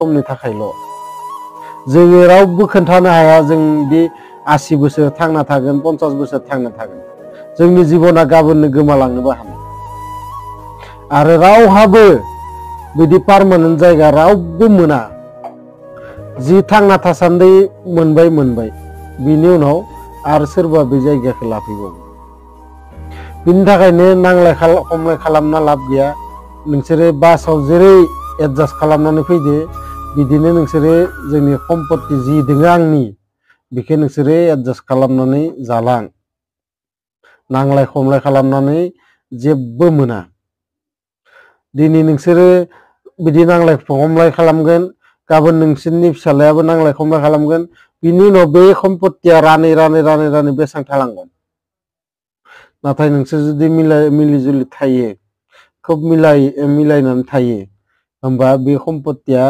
समनि थाखायल' जोङो रावबो खोन्थानो हाया जों बे 80 बोसोर थांना थागोन 50 बोसोर थांना थागोन जोंनि जिबना गाबोननो गोमालांनोबो हागौ आरो रावहाबो बिदि पार्मानेन्ट जायगा रावबो मोना जि थांना थासान्दि मोनबाय बिनि उनाव आरो सोरबा बे जायगाखौ लाफैबावो बिनि थाखायनो नांलाय खमलाय खालामना लाब गैया नोंसोरो बासाव जेरै एडजास्ट खालामनानै फैदो बिदिनो नोंसोरो जोंनि सम्पत्ति जि दोङो आंनि बेखौ नोंसोरो एडजास्ट खालामनानै जालां नांलाय खमलाय खालामनानै जेबो मोना दिनै नोंसोरो बिदि नांलाय खमलाय खालामगोन गाबोन नोंसोरनि फिसालायाबो नांलाय खमलाय खालामगोन बिनि उनाव बे सम्पत्तिया रानै बेसां थालांगोन नाथाय नोंसोर जुदि मिलिजुलि थायो खोब मिलायनानै थायो होमबा बे सम्पत्तिया